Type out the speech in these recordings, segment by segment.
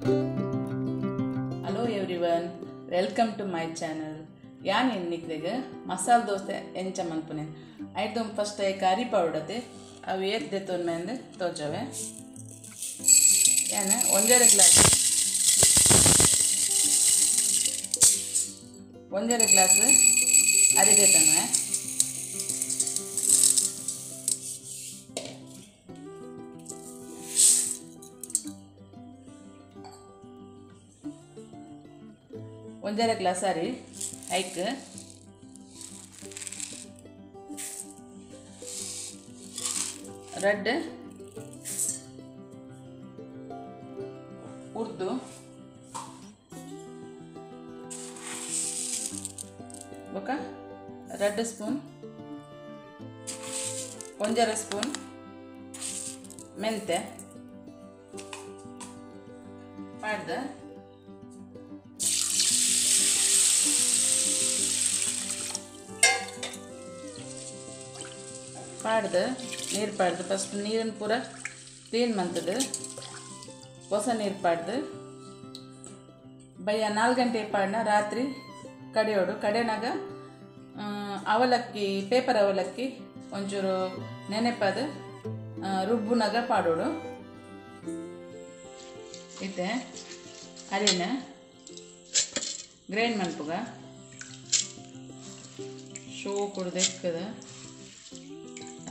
Hello everyone, welcome to my channel. ಯಾನ್ ಇನ್ನಿಕ್ಲೆಗ್ ಮಸಾಲೆ ದೋಸೆ ಎಂಚ ಮನ್ಪುನೆ ಐದೊಂದು first ಕರಿ ಪೌಡತೆ ಅವು ಏತ್ ದೆತ್ತೊನ್ಮೆಂದು ತೋಜವೆ. ಯಾನ್ ಒಂಜರೆ ಗ್ಲಾಸ್ ಅರಿ ದೆತ್ತೊನ್ವೆ. ಒಂಜರೆ ಗ್ಲಾಸ್ ಅರಿ ಐಕ್ ರೆಡ್ ಉರ್ದು ಬೊಕ ರೆಡ್ ಸ್ಪೂನ್ ಒಂಜರೆ ಸ್ಪೂನ್ ಮೆಂತೆ ಪಾಡ್ದ ಪಾಡ್ದು ನೀರು ಪಾಡ್ದು ಫಸ್ಟ್ ನೀರನ್ನು ಪೂರ ಕ್ಲೀನ್ ಮಂತದು ಹೊಸ ನೀರು ಪಾಡ್ದು ಬಯ್ಯ 4 ಗಂಟೆ ಪಾಡ್ನ ರಾತ್ರಿ ಕಡೆಯೋಡು ಕಡೆನಾಗ ಅವಲಕ್ಕಿ ಪೇಪರ್ ಅವಲಕ್ಕಿ ಒಂಚೂರು ನೆನೆಪದು ರುಬ್ಬುನಾಗ ಪಾಡೋಡು. ಇತ್ತೆ ಅರಿನ ಗ್ರೈಂಡ್ ಮನ್ಪುಗ ಶೋ ಕುಡ್ದೆಕ್ಕದ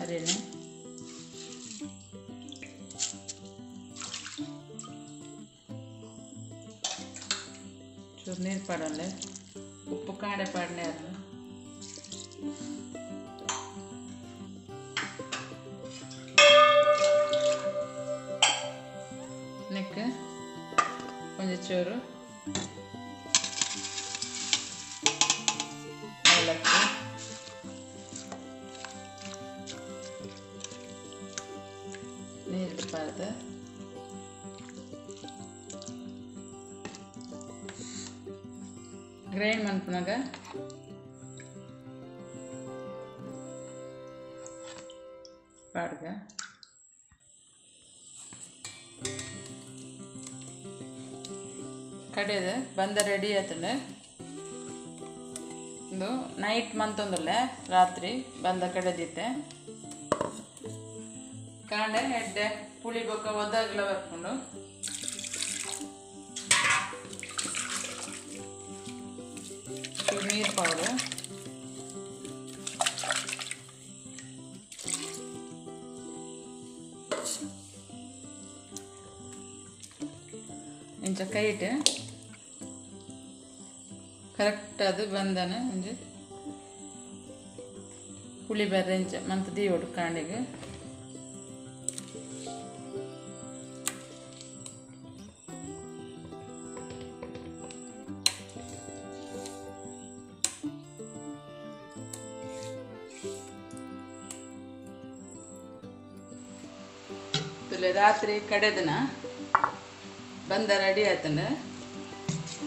ಅರಿನ ಚೂರು ನೀರು ಪಾಡಲ್ಲ ಉಪ್ಪು ಕಾಡೆ ಪಾಡನೆ ಅದು ನೆಕ್ ಒಂಜಿ ಚೂರು ಅವಲಕ್ಕಿ ನೀರು ಪಾಡ್ದು ಗ್ರೈಂಡ್ ಮನ್ಪುನಾಗ ಪಾಡ್ಗ ಕಡೆದು ಬಂದ ರೆಡಿ ಆತಂಡ. ಇದು ನೈಟ್ ಮಂತೊಂದಲ್ಲ ರಾತ್ರಿ ಬಂದ ಕಡೆದಿತ್ತೆ ಕಾಂಡೆ ಹೆಡ್ಡೆ ಪುಳಿ ಬೊಕ್ಕ ಒದ್ದಾಗಲ ಬರ್ಕೊಂಡು ನೀರು ಪೌಡರ್ ಇಂಚ ಕೈಟ್ ಕರೆಕ್ಟ್ ಅದು ಬಂದನ ಒಂಜಿ ಪುಳಿ ಬರ್ರೆ ಇಂಚ ಮಂತ್ ದೀವೊಡು ಕಾಂಡೆಗ್. ರಾತ್ರಿ ಕಡೆದನ ಬಂದ ರೆಡಿ ಆಯ್ತಂಡ.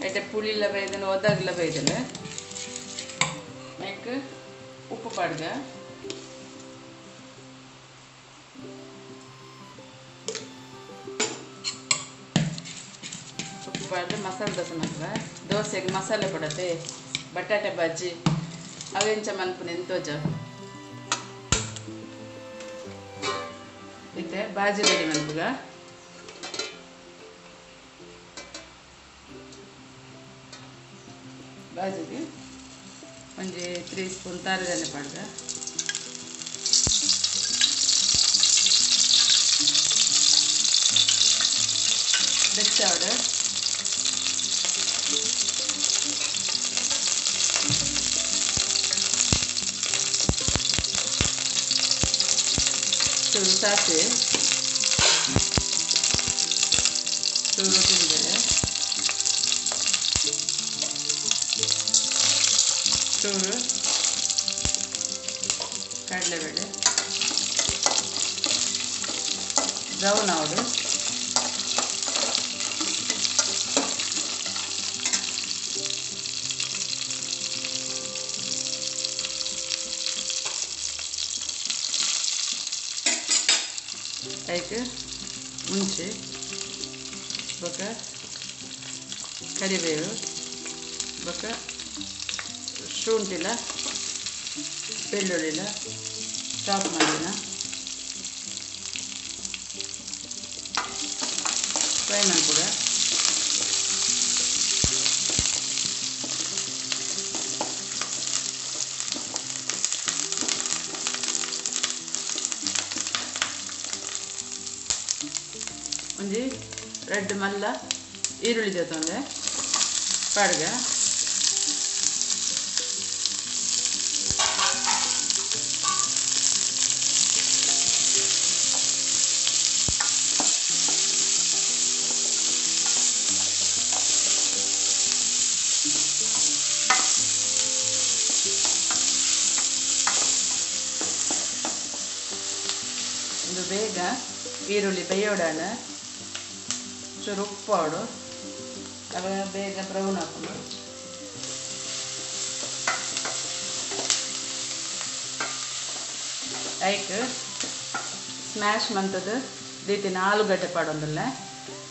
ಐಟೆ ಪುಳಿಲ ಬೈದನ ಒದ್ದಾಗಲ ಬೈದನ ಮೇಕ್ ಉಪ್ಪು ಪಾಡ್ಗ ಉಪ್ಪು ಪಾಡ್ದು ಮಸಾಲೆ ದೋಸೆ ಮಾಡ್ತದ. ದೋಸೆಗೆ ಮಸಾಲೆ ಪಡತೆ ಬಟಾಟೆ ಬಜ್ಜಿ ಅವೆಂಚ ಮನ್ಪುನೆ ತೋಜ. ಇತ್ತೆ ಬಾಜಿ ರೆಡಿ ಮನ್ಪುಗ. ಬಾಜಿಗೆ ಒಂಜಿ 3 ಸ್ಪೂನ್ ತಾರದೆಣ್ಣೆ ಪಾಡ್ಗ. ಬೆಚ್ಚಾವಡು ಚೂರು ಸಾಸಿವೆ ಚೂರು ಉದ್ದಿನಬೇಳೆ ಚೂರು ಕಡಲೆಬೇಳೆ ಬ್ರೌನ್ ಆವಡು ಐಕ್ ಮುಂಚೆ ಬೊಕ ಕರಿಬೇವು ಬೊಕ್ಕ ಶುಂಠಿಲ ಬೆಳ್ಳುಳ್ಳಿಲ ಚಾಪ್ ಮಾಡಿನ ಫ್ರೈ ಮಾಡ್ಕೊಡ. ಒಂಜಿ ರೆಡ್ ಮಲ್ಲ ಈರುಳ್ಳಿ ಜೊತೆ ಪಾಡ್ಗ. ಇದು ಬೇಗ ಈರುಳ್ಳಿ ಬೇಯೋಡಾಣ ಚೂರು ಉಪ್ಪು ಆಡು, ಅವಾಗ ಬೇಗ ಬ್ರೌನ್ ಹಾಕೊಂಡು. ಐಕ್ ಸ್ಮ್ಯಾಶ್ ಮಂತದ್ದು ದೀತಿನ ಆಲೂಗಡ್ಡೆ ಪಾಡೊಂದಿಲ್ಲ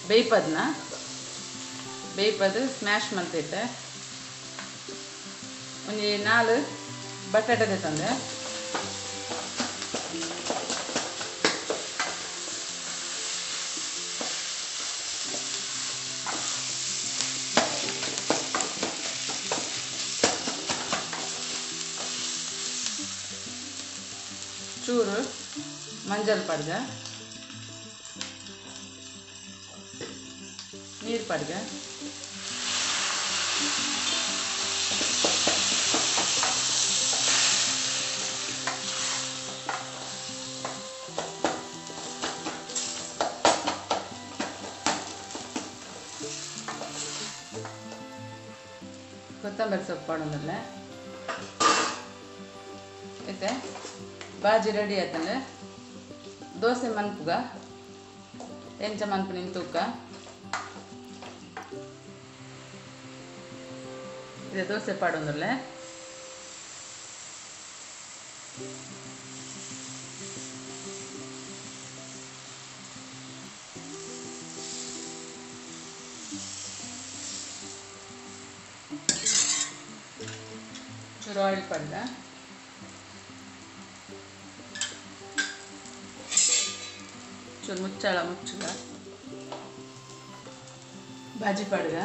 ಬೇಯ್ಪದ್ನ ಬೇಯ್ಪದು ಸ್ಮ್ಯಾಶ್ ಮಂತೈತೆ. ಒಂಜಿ 4 ಬಟಾಟೆ ತಂದೆ. ಚೂರು ಮಂಜಲ್ ಪಡ್ಗ, ನೀರು ಪಡ್ಗ, ಕೊತ್ತಂಬರಿ ಸೊಪ್ಪು ಪಾಡೊಂದಿಲ್ಲ. ಇತ್ತೆ ಬಾಜಿ ರೆಡಿ ಆಯ್ತಂದ್ರೆ ದೋಸೆ ಮನ್ಪುಗ ಎಂಚ ಮನ್ಪು ನಿನ್ ತೂಕ. ಇದು ದೋಸೆ ಪಾಡೊಂದಿಲ್ಲ. ಚೂರು ಆಯಿಲ್ ಪಡ್ದ. ಚೂರು ಮುಚ್ಚಾಳ ಮುಚ್ಚುಗ ಬಾಜಿ ಪಾಡ್ಗ.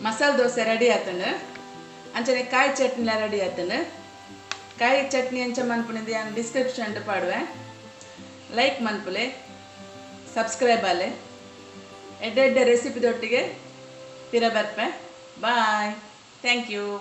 ಮಸಾಲೆ ದೋಸೆ ರೆಡಿ ಆತಂಡು. ಅಂಚನೆ ಕಾಯಿ ಚಟ್ನಿಲ ರೆಡಿ ಆತಂಡು. ಕಾಯಿ ಚಟ್ನಿ ಅಂಚ ಮನ್ಪುನಿಂದ ಯಾನ್ ಡಿಸ್ಕ್ರಿಪ್ಷನ್ ಪಾಡುವೆ. ಲೈಕ್ ಮನ್ಪುಲೆ, ಸಬ್ಸ್ಕ್ರೈಬ್ ಆಲೆ. ಎಡ್ಡೆ ಎಡ್ಡೆ ರೆಸಿಪಿ ದೊಟ್ಟಿಗೆ ಪಿರ ಬರ್ಪೆ. Bye, thank you.